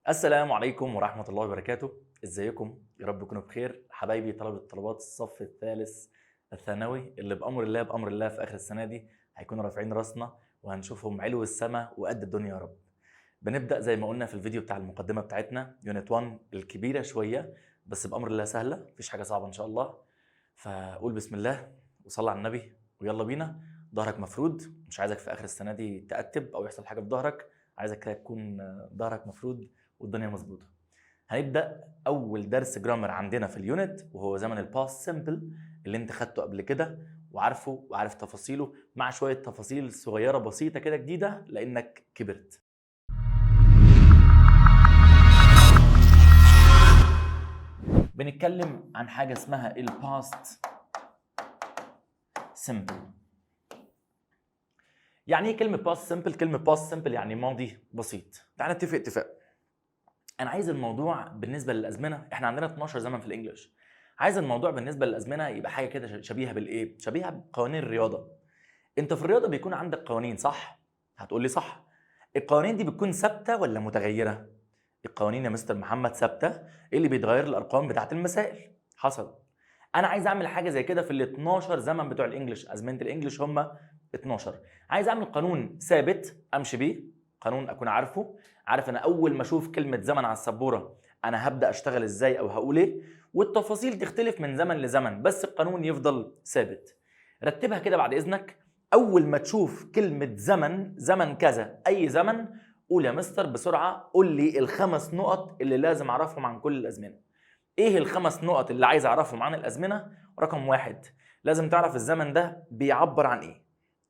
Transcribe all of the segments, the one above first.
السلام عليكم ورحمة الله وبركاته. ازيكم؟ يا رب تكونوا بخير حبايبي طلبة طلبات الصف الثالث الثانوي، اللي بأمر الله بأمر الله في آخر السنة دي هيكونوا رافعين راسنا وهنشوفهم علو السماء وقد الدنيا يا رب. بنبدأ زي ما قلنا في الفيديو بتاع المقدمة بتاعتنا unit 1 الكبيرة شوية، بس بأمر الله سهلة، مفيش حاجة صعبة إن شاء الله. فقول بسم الله وصلى على النبي ويلا بينا. ظهرك مفرود، مش عايزك في آخر السنة دي تأتب أو يحصل حاجة في ظهرك، عايزك كده تكون ظهرك مفرود والدنيا مظبوطة. هنبدا اول درس grammar عندنا في ال unit، وهو زمن ال past simple اللي انت خدته قبل كده وعارفه وعارف تفاصيله، مع شوية تفاصيل صغيرة بسيطة كده جديدة لانك كبرت. بنتكلم عن حاجة اسمها ال past simple. يعني ايه كلمة past simple؟ كلمة past simple يعني ماضي بسيط. تعال نتفق اتفاق. انا عايز الموضوع بالنسبة للازمنه، احنا عندنا 12 زمن في ال English، عايز الموضوع بالنسبة للازمنه يبقى حاجة كده شبيهه بالايه؟ شبيهه بقوانين الرياضة. انت في الرياضة بيكون عندك قوانين، صح؟ هتقول لي صح. القوانين دي بتكون ثابتة ولا متغيرة؟ القوانين يا مستر محمد ثابتة، اللي بيتغير الارقام بتاعت المسائل. حصل. انا عايز اعمل حاجة زي كده في ال 12 زمن بتوع ال English، ازمنة ال English هم 12. عايز اعمل قانون ثابت امشي بيه، قانون اكون عارفه، عارف انا اول ما اشوف كلمة زمن على السبوره انا هبدا اشتغل ازاي او هقول ايه، والتفاصيل تختلف من زمن لزمن بس القانون يفضل ثابت. رتبها كده بعد اذنك. اول ما تشوف كلمة زمن، زمن كذا، اي زمن، قول يا مستر بسرعة، قول لي الخمس نقط اللي لازم اعرفهم عن كل الازمنة. ايه الخمس نقط اللي عايز اعرفهم عن الازمنة؟ رقم واحد، لازم تعرف الزمن ده بيعبر عن ايه،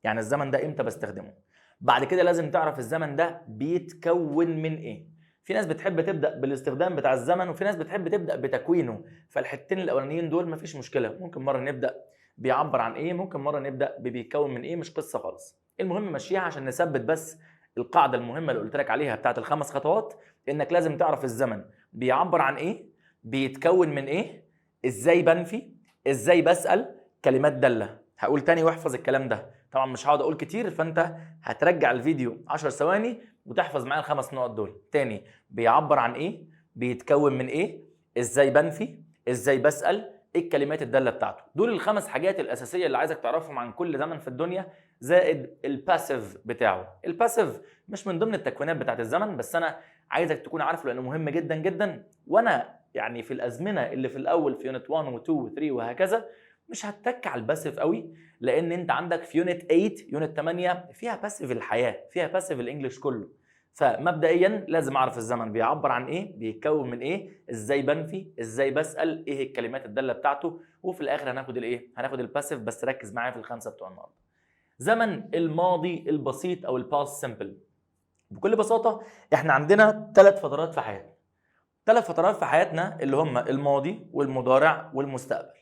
يعني الزمن ده امتى بستخدمه. بعد كده لازم تعرف الزمن ده بيتكون من ايه. في ناس بتحب تبدا بالاستخدام بتاع الزمن، وفي ناس بتحب تبدا بتكوينه، فالحتتين الاولانيين دول مفيش مشكلة، ممكن مرة نبدا بيعبر عن ايه، ممكن مرة نبدا ببيتكون من ايه، مش قصة خالص. المهم مشيها عشان نثبت بس القاعدة المهمة اللي قلت لك عليها بتاعت الخمس خطوات، انك لازم تعرف الزمن بيعبر عن ايه، بيتكون من ايه، ازاي بنفي، ازاي بسال، كلمات داله. هقول تاني واحفظ الكلام ده، طبعا مش هقعد اقول كتير، فانت هترجع الفيديو 10 ثواني وتحفظ معايا الخمس نقط دول. تاني، بيعبر عن ايه، بيتكون من ايه، ازاي بنفي، ازاي بسال، ايه الكلمات الدالة بتاعته. دول الخمس حاجات الاساسية اللي عايزك تعرفهم عن كل زمن في الدنيا، زائد ال passive بتاعه. ال passive مش من ضمن التكوينات بتاعت الزمن، بس انا عايزك تكون عارفه لانه مهم جدا جدا. وانا يعني في الازمنة اللي في الاول في unit 1 و2 و3 وهكذا مش هتك على ال passive قوي، لان انت عندك في unit 8، unit 8 فيها passive الحياة، فيها passive ال English كله. فمبدئيا لازم اعرف الزمن بيعبر عن ايه، بيتكون من ايه، ازاي بنفي، ازاي بسال، ايه الكلمات الدالة بتاعته، وفي الاخر هناخد الايه؟ هناخد ال passive. بس ركز معايا في الخمسة بتوع النهارده. زمن الماضي البسيط او ال past simple. بكل بساطة احنا عندنا ثلاث فترات في حياتنا، ثلاث فترات في حياتنا اللي هم الماضي والمضارع والمستقبل.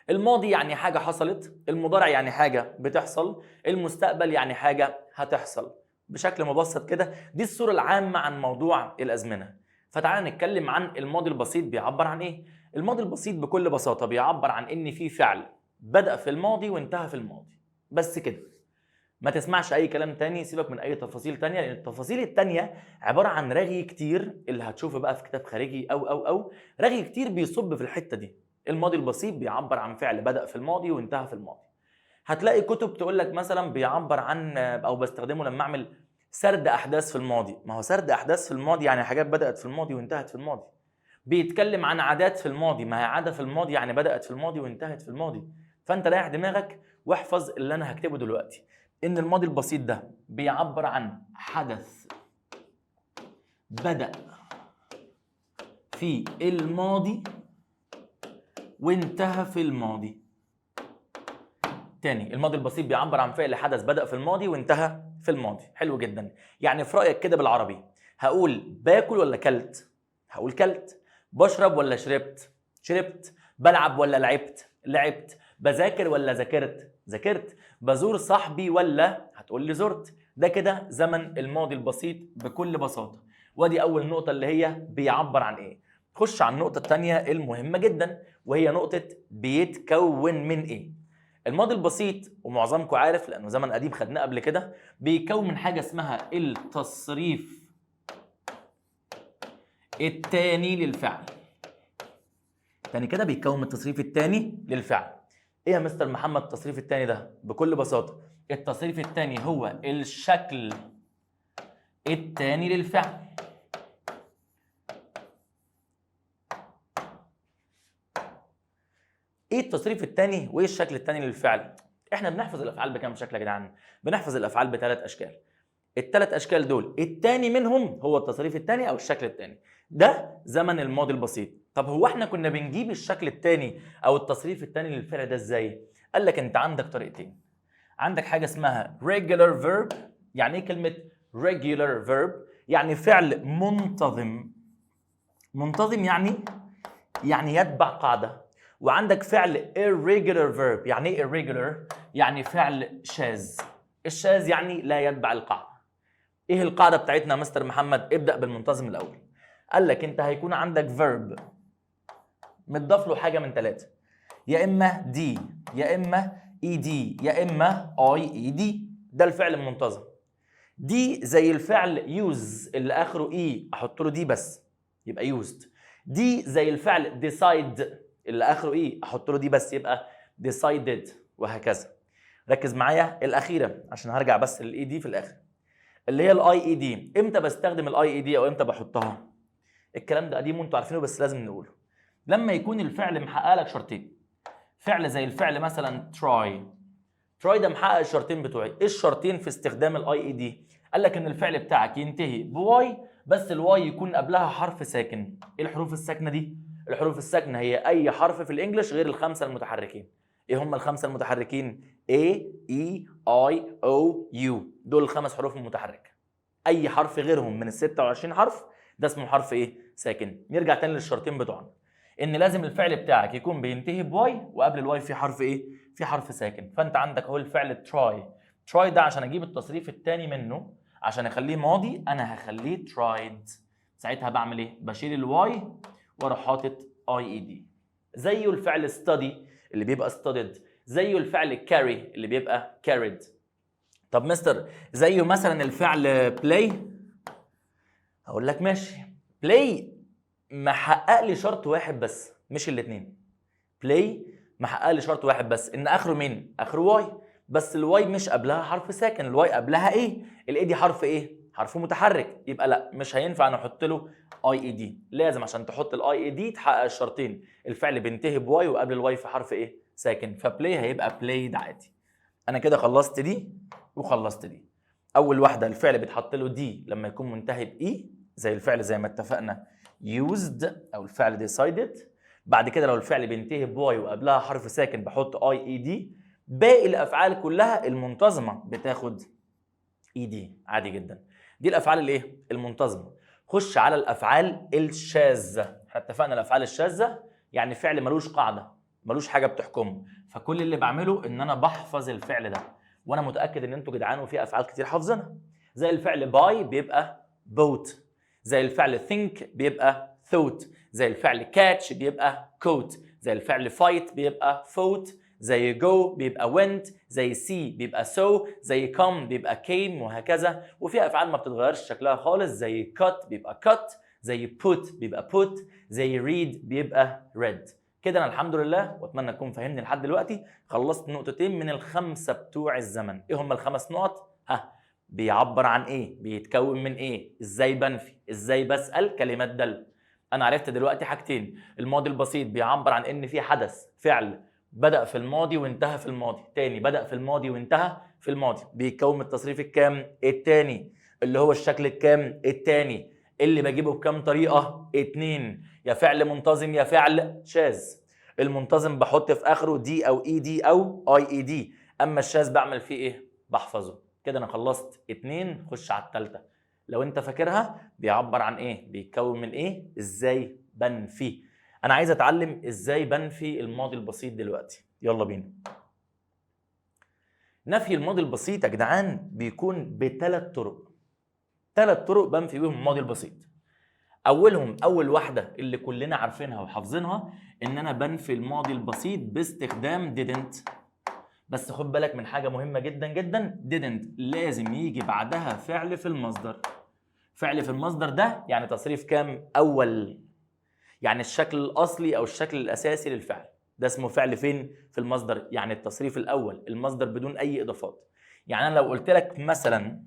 الماضي يعني حاجة حصلت، المضارع يعني حاجة بتحصل، المستقبل يعني حاجة هتحصل. بشكل مبسط كده دي الصورة العامة عن موضوع الأزمنة. فتعالى نتكلم عن الماضي البسيط بيعبر عن إيه؟ الماضي البسيط بكل بساطة بيعبر عن إن في فعل بدأ في الماضي وانتهى في الماضي، بس كده. ما تسمعش أي كلام تاني، سيبك من أي تفاصيل تانية، لأن التفاصيل التانية عبارة عن رغي كتير اللي هتشوفه بقى في كتاب خارجي أو رغي كتير بيصب في الحتة دي. الماضي البسيط بيعبر عن فعل بدأ في الماضي وانتهى في الماضي. هتلاقي كتب تقول لك مثلا بيعبر عن او بستخدمه لما اعمل سرد احداث في الماضي. ما هو سرد احداث في الماضي يعني حاجات بدأت في الماضي وانتهت في الماضي. بيتكلم عن عادات في الماضي، ما هي عادة في الماضي يعني بدأت في الماضي وانتهت في الماضي. فانت ريح دماغك واحفظ اللي انا هكتبه دلوقتي، ان الماضي البسيط ده بيعبر عن حدث بدأ في الماضي وانتهى في الماضي. تاني، الماضي البسيط بيعبر عن فعل حدث بدأ في الماضي وانتهى في الماضي. حلو جدا. يعني في رأيك كده بالعربي هقول باكل ولا كلت؟ هقول كلت. بشرب ولا شربت؟ شربت. بلعب ولا لعبت؟ لعبت. بذاكر ولا ذاكرت؟ ذاكرت. بزور صاحبي ولا هتقول لي زرت. ده كده زمن الماضي البسيط بكل بساطة. وادي أول نقطة اللي هي بيعبر عن إيه. خش على النقطة الثانية المهمة جدا، وهي نقطة بيتكون من إيه. الماضي البسيط ومعظمكم عارف لأنه زمن قديم خدناه قبل كده، بيتكون من حاجة اسمها التصريف الثاني للفعل. تاني كده، بيتكون من التصريف الثاني للفعل. ايه يا مستر محمد التصريف الثاني ده؟ بكل بساطة التصريف الثاني هو الشكل الثاني للفعل. ايه التصريف الثاني وايه الشكل الثاني للفعل؟ احنا بنحفظ الافعال بكام شكل يا جدعان؟ بنحفظ الافعال بثلاث اشكال. الثلاث اشكال دول الثاني منهم هو التصريف الثاني او الشكل الثاني. ده زمن الماضي البسيط. طب هو احنا كنا بنجيب الشكل الثاني او التصريف الثاني للفعل ده ازاي؟ قال لك انت عندك طريقتين. عندك حاجة اسمها regular verb. يعني ايه كلمة regular verb؟ يعني فعل منتظم. منتظم يعني يتبع قاعدة. وعندك فعل irregular verb. يعني ايه irregular؟ يعني فعل شاذ. الشاذ يعني لا يتبع القاعدة. ايه القاعدة بتاعتنا يا مستر محمد؟ ابدا بالمنتظم الاول. قال لك انت هيكون عندك verb متضاف له حاجة من ثلاثة، يا اما d يا اما ed يا اما ied. ده الفعل المنتظم. d زي الفعل use اللي اخره e، احط له d بس يبقى used. d زي الفعل decide اللي اخره e، احط له d بس يبقى decided، وهكذا. ركز معايا الاخيرة عشان هرجع بس لل ed في الاخر، اللي هي ال ied. امتى بستخدم ال ied او امتى بحطها؟ الكلام ده قديم وانتوا عارفينه بس لازم نقوله. لما يكون الفعل محقق لك شرطين. فعل زي الفعل مثلا try. try ده محقق الشرطين بتوعي. ايه الشرطين في استخدام ال ied؟ قال لك ان الفعل بتاعك ينتهي ب y، بس ال y يكون قبلها حرف ساكن. ايه الحروف الساكنة دي؟ الحروف الساكنة هي اي حرف في ال English غير الخمسة المتحركين. ايه هم الخمسة المتحركين؟ A E I O U، دول الخمس حروف المتحركة. اي حرف غيرهم من ال 26 حرف ده اسمه حرف ايه؟ ساكن. نرجع تاني للشرطين بتوعنا، ان لازم الفعل بتاعك يكون بينتهي ب y وقبل ال y في حرف ايه؟ في حرف ساكن. فانت عندك اهو الفعل try. try ده عشان اجيب التصريف الثاني منه عشان اخليه ماضي انا هخليه tried. ساعتها بعمل ايه؟ بشيل ال y واروح حاطط ied. زيه الفعل study اللي بيبقى studied، زيه الفعل carry اللي بيبقى carried. طب مستر زيه مثلا الفعل play؟ هقول لك ماشي. play محقق لي شرط واحد بس مش الاثنين. play محقق لي شرط واحد بس، ان اخره مين؟ اخره y، بس ال y مش قبلها حرف ساكن، ال y قبلها a، ال a دي حرف ايه؟ حرف متحرك. يبقى لا، مش هينفع نحط له ied. لازم عشان تحط ال ied تحقق الشرطين، الفعل بينتهي ب y وقبل ال y في حرف ايه؟ ساكن. ف play هيبقى played عادي. انا كده خلصت دي وخلصت دي. اول واحدة الفعل بيتحط له d لما يكون منتهي ب e، زي الفعل زي ما اتفقنا used او الفعل decided. بعد كده لو الفعل بينتهي ب y وقبلها حرف ساكن بحط ied. باقي الافعال كلها المنتظمه بتاخد ed عادي جدا. دي الافعال الايه؟ المنتظمه. خش على الافعال الشاذة. احنا اتفقنا الافعال الشاذة يعني فعل ملوش قاعدة، ملوش حاجة بتحكمه، فكل اللي بعمله ان انا بحفظ الفعل ده، وانا متاكد ان انتوا جدعان وفي افعال كتير حافظينها، زي الفعل buy بيبقى bought، زي الفعل think بيبقى thought، زي الفعل catch بيبقى caught، زي الفعل fight بيبقى fought، زي go بيبقى went، زي see بيبقى saw، زي come بيبقى came، وهكذا. وفي افعال ما بتتغيرش شكلها خالص، زي cut بيبقى cut، زي put بيبقى put، زي read بيبقى read. كده انا الحمد لله، واتمنى تكون فاهمني لحد دلوقتي، خلصت نقطتين من الخمسة بتوع الزمن. ايه هم الخمس نقط؟ ها، بيعبر عن ايه؟ بيتكون من ايه؟ ازاي بنفي؟ ازاي بسال؟ كلمات دل. انا عرفت دلوقتي حاجتين. الماضي البسيط بيعبر عن ان في حدث، فعل بدأ في الماضي وانتهى في الماضي. تاني، بدأ في الماضي وانتهى في الماضي. بيتكون من التصريف الكام؟ التاني. اللي هو الشكل الكام؟ التاني. اللي بجيبه بكام طريقة؟ اتنين، يا فعل منتظم يا فعل شاذ. المنتظم بحط في اخره d او ed او ied، اما الشاذ بعمل فيه ايه؟ بحفظه. كده انا خلصت اتنين، خش على التالتة لو انت فاكرها. بيعبر عن ايه؟ بيتكون من ايه؟ ازاي بنفي؟ انا عايز اتعلم ازاي بنفي الماضي البسيط دلوقتي. يلا بينا. نفي الماضي البسيط يا جدعان بيكون بثلاث طرق. ثلاث طرق بنفي بيهم الماضي البسيط. اولهم، اول واحدة اللي كلنا عارفينها وحافظينها، ان انا بنفي الماضي البسيط باستخدام didn't. بس خد بالك من حاجة مهمة جدا جدا، didn't لازم يجي بعدها فعل في المصدر. فعل في المصدر ده يعني تصريف كام؟ اول، يعني الشكل الاصلي او الشكل الاساسي للفعل. ده اسمه فعل فين؟ في المصدر، يعني التصريف الاول، المصدر بدون اي اضافات. يعني انا لو قلت لك مثلا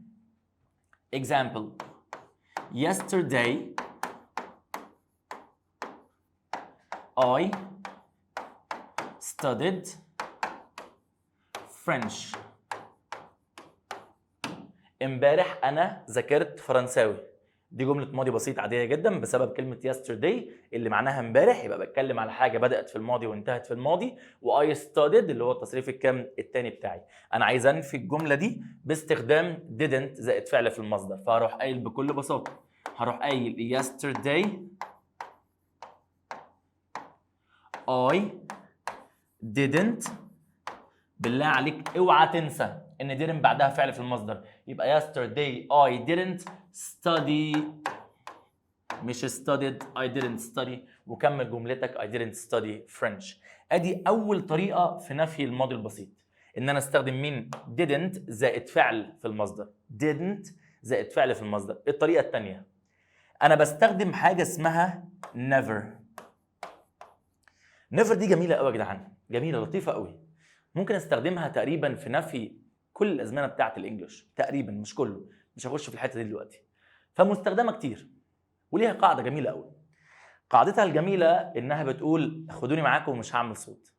example yesterday I studied French، امبارح انا ذاكرت فرنساوي. دي جملة ماضي بسيط عادية جدا بسبب كلمة yesterday اللي معناها امبارح، يبقى بتكلم على حاجة بدأت في الماضي وانتهت في الماضي، و I studied اللي هو التصريف الكام؟ التاني بتاعي. أنا عايز أنفي الجملة دي باستخدام didn't زائد فعل في المصدر، فهروح قايل بكل بساطة، هروح قايل yesterday I didn't. بالله عليك اوعى تنسى ان didn't بعدها فعل في المصدر، يبقى yesterday I didn't study، مش studied، I didn't study، وكمل جملتك I didn't study French. ادي اول طريقة في نفي الماضي البسيط، ان انا استخدم مين؟ didn't زائد فعل في المصدر، didn't زائد فعل في المصدر. الطريقة الثانية انا بستخدم حاجة اسمها never. never دي جميلة قوي يا جدعان، جميلة لطيفة قوي، ممكن استخدمها تقريبا في نفي كل الازمنة بتاعه الانجليش تقريبا، مش كله، مش هخش في الحتة دي دلوقتي. فمستخدمه كتير وليها قاعدة جميلة قوي. قاعدتها الجميلة انها بتقول خدوني معاكم ومش هعمل صوت.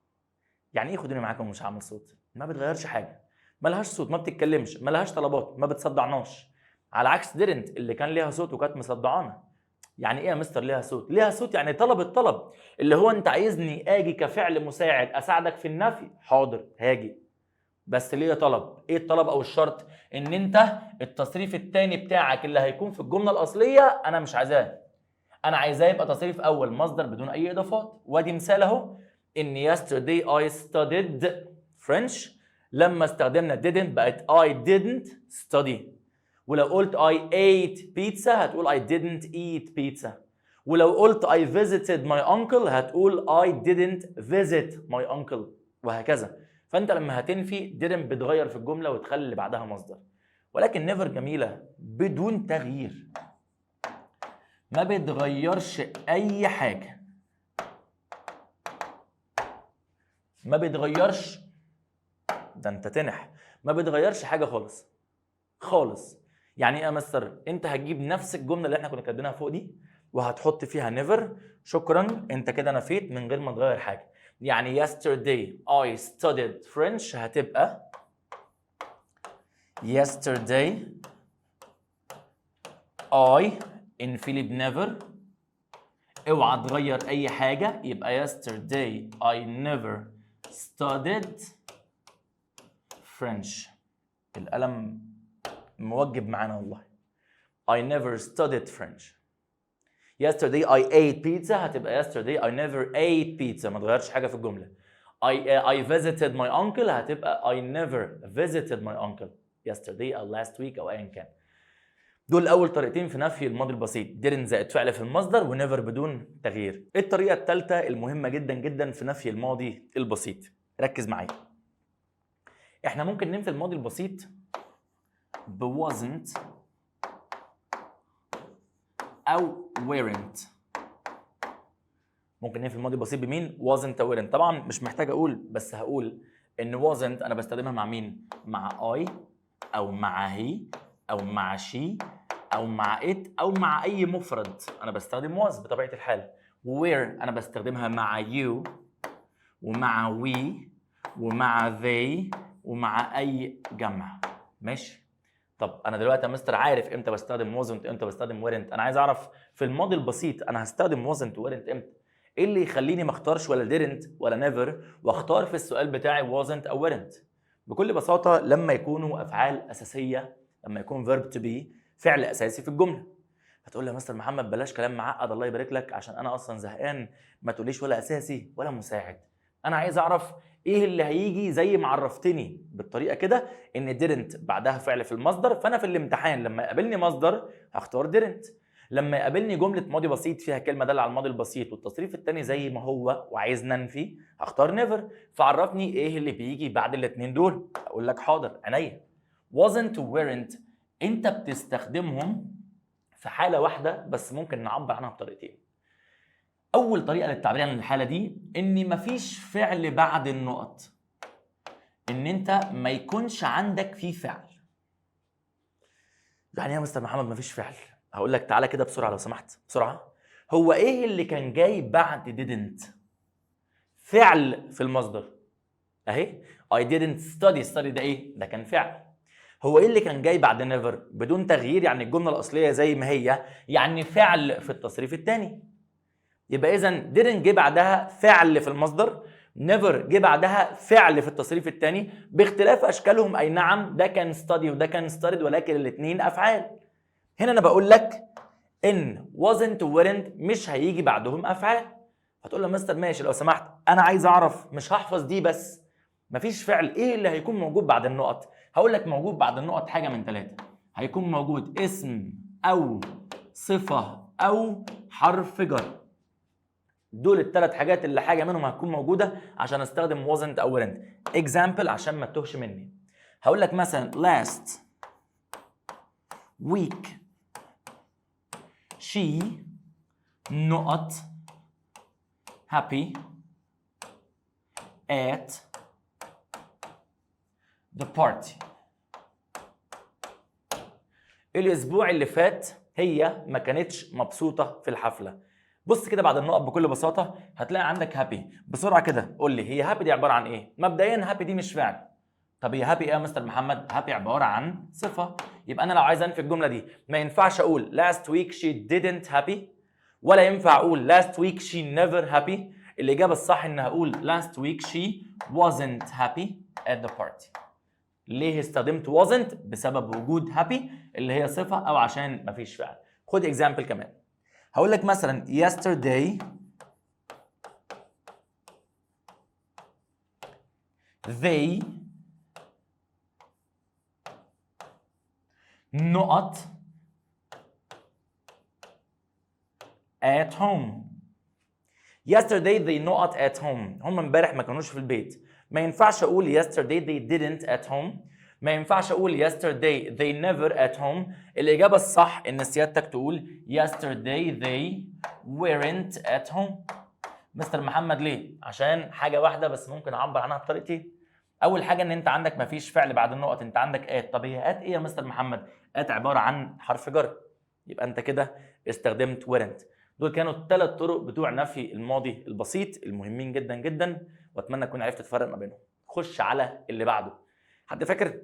يعني ايه خدوني معاكم ومش هعمل صوت؟ ما بتغيرش حاجة، ما لهاش صوت، ما بتتكلمش، ما لهاش طلبات، ما بتصدعناش، على عكس didn't اللي كان ليها صوت وكانت مصدعانا. يعني ايه يا مستر ليها صوت؟ ليها صوت يعني طلب، الطلب اللي هو انت عايزني اجي كفعل مساعد اساعدك في النفي، حاضر هاجي، بس ليه طلب؟ ايه الطلب او الشرط؟ ان انت التصريف الثاني بتاعك اللي هيكون في الجملة الاصلية انا مش عايزاه، انا عايزاه يبقى تصريف اول مصدر بدون اي اضافات. وادي مثال اهو، ان yesterday I studied French، لما استخدمنا didn't بقت I didn't study. ولو قلت I ate pizza هتقول I didn't eat pizza. ولو قلت I visited my uncle هتقول I didn't visit my uncle، وهكذا. فانت لما هتنفي didn't بتغير في الجملة وتخلي اللي بعدها مصدر. ولكن never جميلة بدون تغيير، ما بتغيرش اي حاجة، ما بتغيرش، ده انت تنح، ما بتغيرش حاجة خالص خالص. يعني ايه يا مستر؟ انت هتجيب نفس الجملة اللي احنا كنا كاتبينها فوق دي وهتحط فيها never، شكرا، انت كده نفيت من غير ما تغير حاجة. يعني yesterday I studied French هتبقى yesterday I انفي ب never، اوعى تغير اي حاجة، يبقى yesterday I never studied French. القلم موجب معانا والله. I never studied French. Yesterday I ate pizza هتبقى yesterday I never ate pizza، ما تغيرش حاجة في الجملة. I visited my uncle هتبقى I never visited my uncle yesterday أو last week أو أيا كان. دول أول طريقتين في نفي الماضي البسيط، didn't زائد فعل في المصدر و never بدون تغيير. الطريقة الثالثة المهمة جدا جدا في نفي الماضي البسيط، ركز معايا. احنا ممكن ننفي الماضي البسيط ب wasn't أو weren't. ممكن ننفي الماضي البسيط بمين؟ wasn't أو weren't. طبعا مش محتاج أقول، بس هقول إن wasn't أنا بستخدمها مع مين؟ مع I أو مع he أو مع she أو مع it أو مع أي مفرد. أنا بستخدم was بطبيعة الحال. were أنا بستخدمها مع you ومع we ومع they ومع أي جمع. ماشي؟ طب انا دلوقتي يا مستر عارف امتى بستخدم wasn't امتى بستخدم weren't، انا عايز اعرف في الماضي البسيط انا هستخدم wasn't و weren't امتى؟ ايه اللي يخليني ما اختارش ولا didn't ولا never واختار في السؤال بتاعي wasn't او weren't؟ بكل بساطة لما يكونوا افعال اساسية، لما يكون verb to be فعل اساسي في الجملة. هتقول لي يا مستر محمد بلاش كلام معقد الله يبارك لك، عشان انا اصلا زهقان، ما تقوليش ولا اساسي ولا مساعد، انا عايز اعرف ايه اللي هيجي زي ما عرفتني بالطريقة كده ان didn't بعدها فعل في المصدر، فانا في الامتحان لما يقابلني مصدر هختار didn't، لما يقابلني جملة ماضي بسيط فيها كلمة داله على الماضي البسيط والتصريف الثاني زي ما هو وعايز ننفي هختار never. فعرفني ايه اللي بيجي بعد الاثنين دول، اقول لك حاضر عينيا. wasn't و weren't انت بتستخدمهم في حاله واحدة بس ممكن نعبر عنها بطريقتين. اول طريقه للتعبير عن الحالة دي ان مفيش فعل بعد النقط، ان انت ما يكونش عندك فيه فعل. يعني ايه يا مستر محمد مفيش فعل؟ هقول لك تعالى كده بسرعة لو سمحت، بسرعة. هو ايه اللي كان جاي بعد didn't؟ فعل في المصدر اهي، I didn't study. study ده ايه؟ ده كان فعل. هو ايه اللي كان جاي بعد never؟ بدون تغيير، يعني الجملة الاصلية زي ما هي، يعني فعل في التصريف الثاني. يبقى اذا didn't جه بعدها فعل في المصدر، never جه بعدها فعل في التصريف الثاني، باختلاف اشكالهم. اي نعم ده كان study وده كان studied، ولكن الاثنين افعال. هنا انا بقول لك ان wasn't weren't مش هيجي بعدهم افعال. هتقول له مستر ماشي لو سمحت، انا عايز اعرف، مش هحفظ دي بس، مفيش فعل، ايه اللي هيكون موجود بعد النقط؟ هقول لك موجود بعد النقط حاجة من ثلاثه، هيكون موجود اسم او صفة او حرف جر. دول الثلاث حاجات اللي حاجة منهم هتكون موجودة عشان استخدم wasn't او weren't. example عشان ما تتوهش مني، هقول لك مثلا last week she نقط happy at the party. الاسبوع اللي فات هي ما كانتش مبسوطة في الحفله. بص كده بعد النقط بكل بساطة هتلاقي عندك happy. بسرعة كده قول لي هي happy دي عبارة عن ايه؟ مبدئيا happy دي مش فعل. طب هي happy ايه يا مستر محمد؟ happy عبارة عن صفه. يبقى انا لو عايز انفي الجملة دي ما ينفعش اقول last week she didn't happy، ولا ينفع اقول last week she never happy. الاجابة الصح ان هقول last week she wasn't happy at the party. ليه استخدمت wasn't؟ بسبب وجود happy اللي هي صفة او عشان مفيش فعل. خد example كمان، هقول لك مثلا yesterday they نقط at home. yesterday they نقط at home. هم امبارح ما كانوش في البيت. ما ينفعش اقول yesterday they didn't at home، ما ينفعش اقول yesterday they never at home. الاجابة الصح ان سيادتك تقول yesterday they weren't at home. مستر محمد ليه؟ عشان حاجة واحدة بس ممكن اعبر عنها بطريقتين. اول حاجة ان انت عندك مفيش فعل بعد النقط، انت عندك at. طب هي at ايه يا مستر محمد؟ at عبارة عن حرف جر، يبقى انت كده استخدمت weren't. دول كانوا الثلاث طرق بتوع نفي الماضي البسيط المهمين جدا جدا، واتمنى تكون عرفت تفرق ما بينهم. خش على اللي بعده. حد فاكر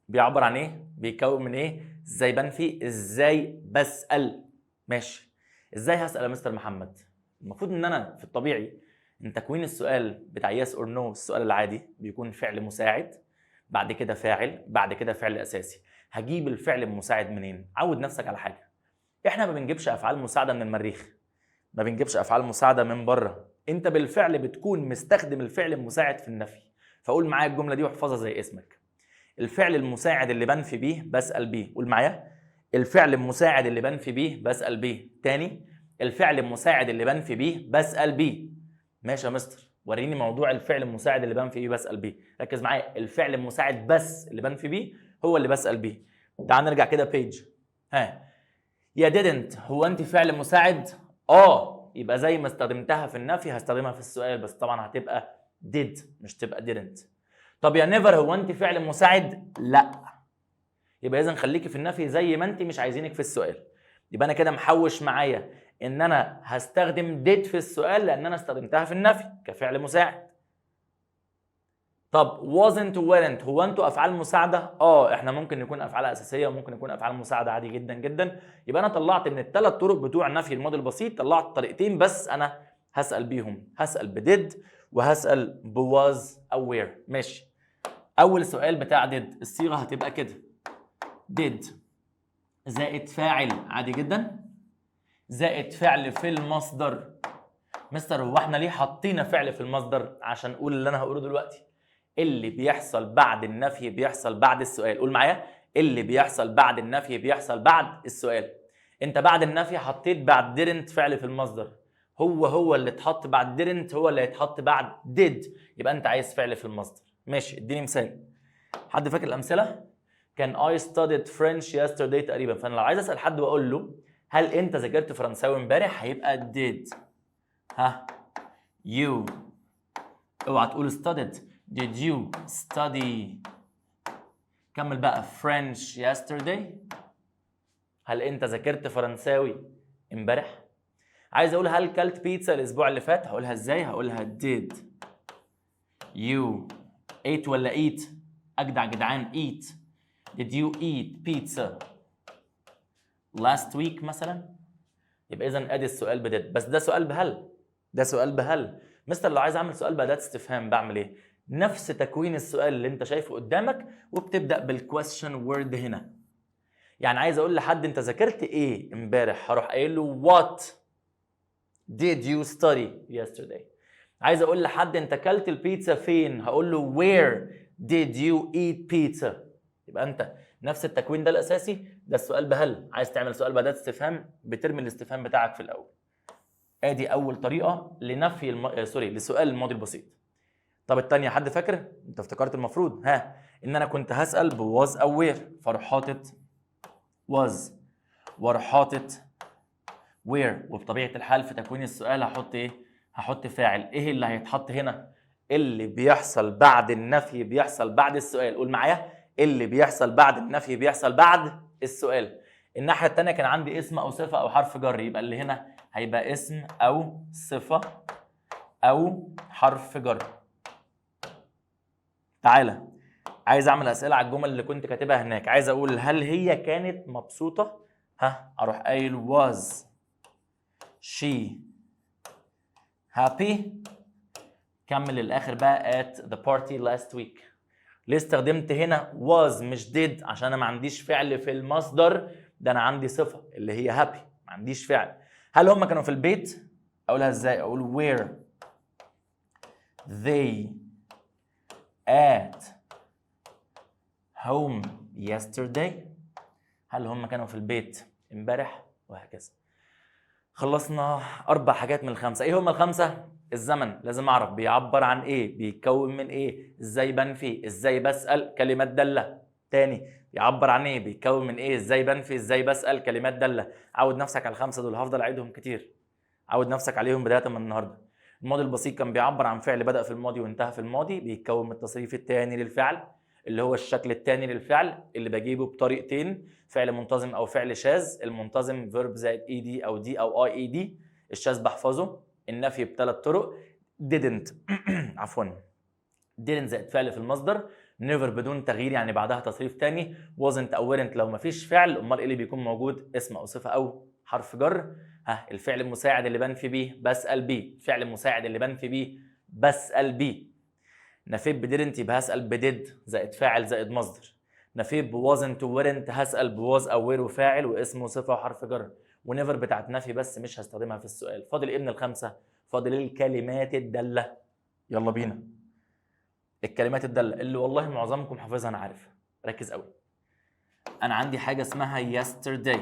بيعبر عن ايه؟ بيتكون من ايه؟ ازاي بنفي؟ ازاي بسأل؟ ماشي، ازاي هسأل يا مستر محمد؟ المفروض ان انا في الطبيعي ان تكوين السؤال بتاع yes or no، السؤال العادي بيكون فعل مساعد بعد كده فاعل بعد كده فعل اساسي. هجيب الفعل المساعد منين؟ عود نفسك على حاجة، احنا ما بنجيبش افعال مساعدة من المريخ، ما بنجيبش افعال مساعدة من بره، انت بالفعل بتكون مستخدم الفعل المساعد في النفي. فقول معايا الجملة دي واحفظها زي اسمك. الفعل المساعد اللي بنفي بيه بسأل بيه. قول معايا، الفعل المساعد اللي بنفي بيه بسأل بيه. تاني، الفعل المساعد اللي بنفي بيه بسأل بيه. ماشي يا مستر، وريني موضوع الفعل المساعد اللي بنفي بيه بسأل بيه. ركز معايا، الفعل المساعد بس اللي بنفي بيه هو اللي بسأل بيه. تعال نرجع كده page. ها يا didn't، هو انت فعل مساعد؟ يبقى زي ما استخدمتها في النفي هستخدمها في السؤال، بس طبعا هتبقى did مش تبقى didn't. طب يا never، هو انت فعل مساعد؟ لا، يبقى اذا خليكي في النفي زي ما انت، مش عايزينك في السؤال. يبقى انا كده محوش معايا ان انا هستخدم did في السؤال لان انا استخدمتها في النفي كفعل مساعد. طب wasn't weren't، هو انتوا افعال مساعدة؟ احنا ممكن نكون افعال اساسية وممكن نكون افعال مساعدة عادي جدا جدا. يبقى انا طلعت من الثلاث طرق بتوع نفي الماضي البسيط طلعت طريقتين بس انا هسال بيهم، هسال ب did وهسال ب was او were. ماشي، اول سؤال بتاع did الصيغة هتبقى كده، did زائد فاعل عادي جدا زائد فعل في المصدر. مستر هو احنا ليه حطينا فعل في المصدر؟ عشان اقول اللي انا هقوله دلوقتي، اللي بيحصل بعد النفي بيحصل بعد السؤال. قول معايا، اللي بيحصل بعد النفي بيحصل بعد السؤال. انت بعد النفي حطيت بعد didn't فعل في المصدر، هو اللي اتحط بعد didn't هو اللي هيتحط بعد did، يبقى انت عايز فعل في المصدر. ماشي، اديني مثال. حد فاكر الامثلة؟ كان I studied French yesterday تقريبا. فانا لو عايز اسال حد واقول له هل انت ذاكرت فرنساوي امبارح، هيبقى did ها you، اوعى تقول studied، did you study، كمل بقى French yesterday. هل انت ذاكرت فرنساوي امبارح؟ عايز اقول هل كلت بيتزا الاسبوع اللي فات، هقولها ازاي؟ هقولها did you ate ولا eat؟ اجدع جدعان، eat. did you eat pizza last week مثلا. يبقى اذا ادي السؤال ب did، بس ده سؤال بهل، ده سؤال بهل. مستر لو عايز اعمل سؤال باداة استفهام بعمل ايه؟ نفس تكوين السؤال اللي انت شايفه قدامك، وبتبدا بال question word هنا. يعني عايز اقول لحد انت ذاكرت ايه امبارح، هروح قايل له what did you study yesterday. عايز اقول لحد انت اكلت البيتزا فين، هقول له where did you eat pizza. يبقى انت نفس التكوين ده الاساسي، ده السؤال بهل. عايز تعمل سؤال باداة استفهام، بترمي الاستفهام بتاعك في الاول. ادي اول طريقه لنفي الم... آه، sorry، لسؤال الماضي البسيط. طب الثانية حد فاكر؟ انت افتكرت المفروض ها ان انا كنت هسال ب was او were، فاروح حاطط was واروح حاطط were، وبطبيعة الحال في تكوين السؤال هحط ايه؟ هحط فاعل. ايه اللي هيتحط هنا؟ اللي بيحصل بعد النفي بيحصل بعد السؤال. قول معايا، اللي بيحصل بعد النفي بيحصل بعد السؤال. الناحية الثانية كان عندي اسم او صفة او حرف جر، يبقى اللي هنا هيبقى اسم او صفة او حرف جر. تعالى عايز اعمل اسئلة على الجمل اللي كنت كاتبها هناك. عايز اقول هل هي كانت مبسوطه؟ ها، اروح قايل was she happy، كمل للاخر بقى at the party last week. ليه استخدمت هنا was مش did؟ عشان انا ما عنديش فعل في المصدر ده، انا عندي صفة اللي هي happy، ما عنديش فعل. هل هم كانوا في البيت؟ اقولها ازاي؟ اقول were they at home yesterday؟ هل هم كانوا في البيت امبارح؟ وهكذا. خلصنا اربع حاجات من الخمسه. ايه هم الخمسه؟ الزمن، لازم اعرف بيعبر عن ايه، بيتكون من ايه، ازاي بنفي، ازاي بسال، كلمات داله. تاني، بيعبر عن ايه، بيتكون من ايه، ازاي بنفي، ازاي بسال، كلمات داله. عود نفسك على الخمسة دول، هفضل اعيدهم كتير، عود نفسك عليهم بداية من النهارده. الماضي البسيط كان بيعبر عن فعل بدأ في الماضي وانتهى في الماضي، بيتكون من التصريف الثاني للفعل اللي هو الشكل الثاني للفعل اللي بجيبه بطريقتين، فعل منتظم او فعل شاذ. المنتظم verb زائد ed او d او ied، الشاذ بحفظه. النفي بثلاث طرق، didn't، عفوا، didn't زائد فعل في المصدر، never بدون تغيير يعني بعدها تصريف تاني، wasn't او weren't لو مفيش فعل. امال ايه اللي بيكون موجود؟ اسم او صفة او حرف جر. ها، الفعل المساعد اللي بنفي بيه بسال بيه، الفعل المساعد اللي بنفي بيه بسال بيه. نفيت ب didn't يبقى هسال ب did زائد فاعل زائد مصدر. نفيت ب wasn't weren't هسال ب was او were وفاعل واسم وصفه وحرف جر. و never بتاعت نفي بس مش هستخدمها في السؤال. فاضل ايه من الخمسة؟ فاضل الكلمات الداله. يلا بينا الكلمات الدالة اللي والله معظمكم حافظها، انا عارف. ركز قوي. انا عندي حاجة اسمها yesterday،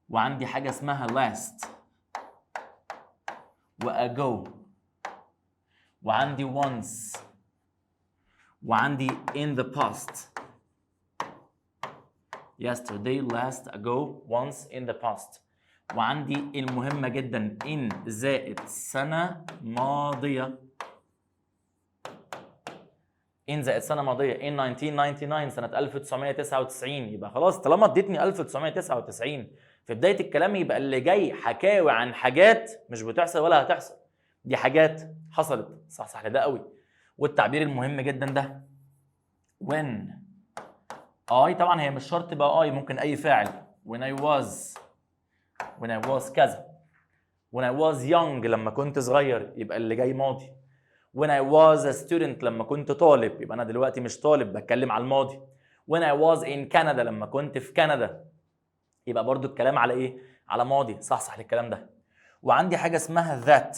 وعندي حاجة اسمها last و ago، وعندي once، وعندي in the past. yesterday، last، ago، once، in the past. وعندي المهمة جدا in زائد سنة ماضية، in زائد سنة ماضية، in 1999 سنة 1999. يبقى خلاص طالما اديتني 1999 في بداية الكلام يبقى اللي جاي حكاوي عن حاجات مش بتحصل ولا هتحصل، دي حاجات حصلت. صح صح ده قوي. والتعبير المهم جدا ده when I، طبعا هي مش شرط تبقى I، ممكن اي فاعل، when I was، when I was كذا، when I was young لما كنت صغير، يبقى اللي جاي ماضي. when I was a student لما كنت طالب، يبقى انا دلوقتي مش طالب، بتكلم على الماضي. when I was in Canada لما كنت في كندا، يبقى برضو الكلام على ايه؟ على ماضي. صح صح للكلام ده. وعندي حاجة اسمها that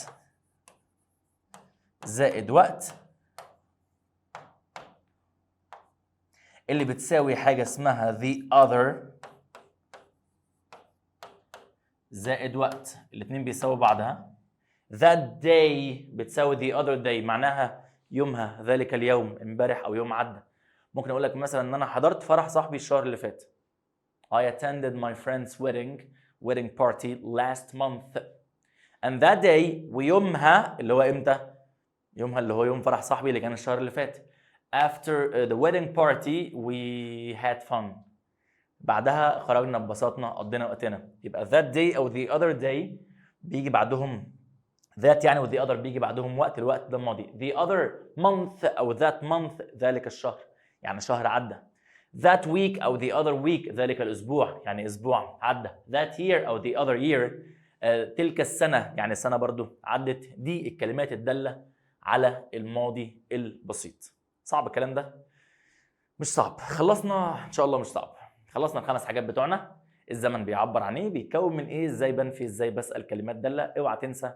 زائد وقت اللي بتساوي حاجة اسمها the other زائد وقت. الاتنين بيساووا بعض. ها، that day بتساوي the other day، معناها يومها، ذلك اليوم، امبارح او يوم عدى. ممكن اقول لك مثلا ان انا حضرت فرح صاحبي الشهر اللي فات. I attended my friend's wedding party last month and that day، ويومها اللي هو امتى؟ يومها اللي هو يوم فرح صاحبي اللي كان الشهر اللي فات. after the wedding party we had fun، بعدها خرجنا، اتبسطنا، قضينا وقتنا. يبقى that day او the other day بيجي بعدهم that يعني، و the other بيجي بعدهم وقت، الوقت ده الماضي. the other month او that month ذلك الشهر، يعني شهر عدى. that week او the other week ذلك الاسبوع، يعني اسبوع عدى. that year او the other year تلك السنه، يعني السنة برضو عدت. دي الكلمات الدالة على الماضي البسيط. صعب الكلام ده؟ مش صعب. خلصنا ان شاء الله، مش صعب. خلصنا الخمس حاجات بتوعنا: الزمن بيعبر عن ايه، بيتكون من ايه، ازاي بنفي، ازاي بسال، كلمات داله. اوعى تنسى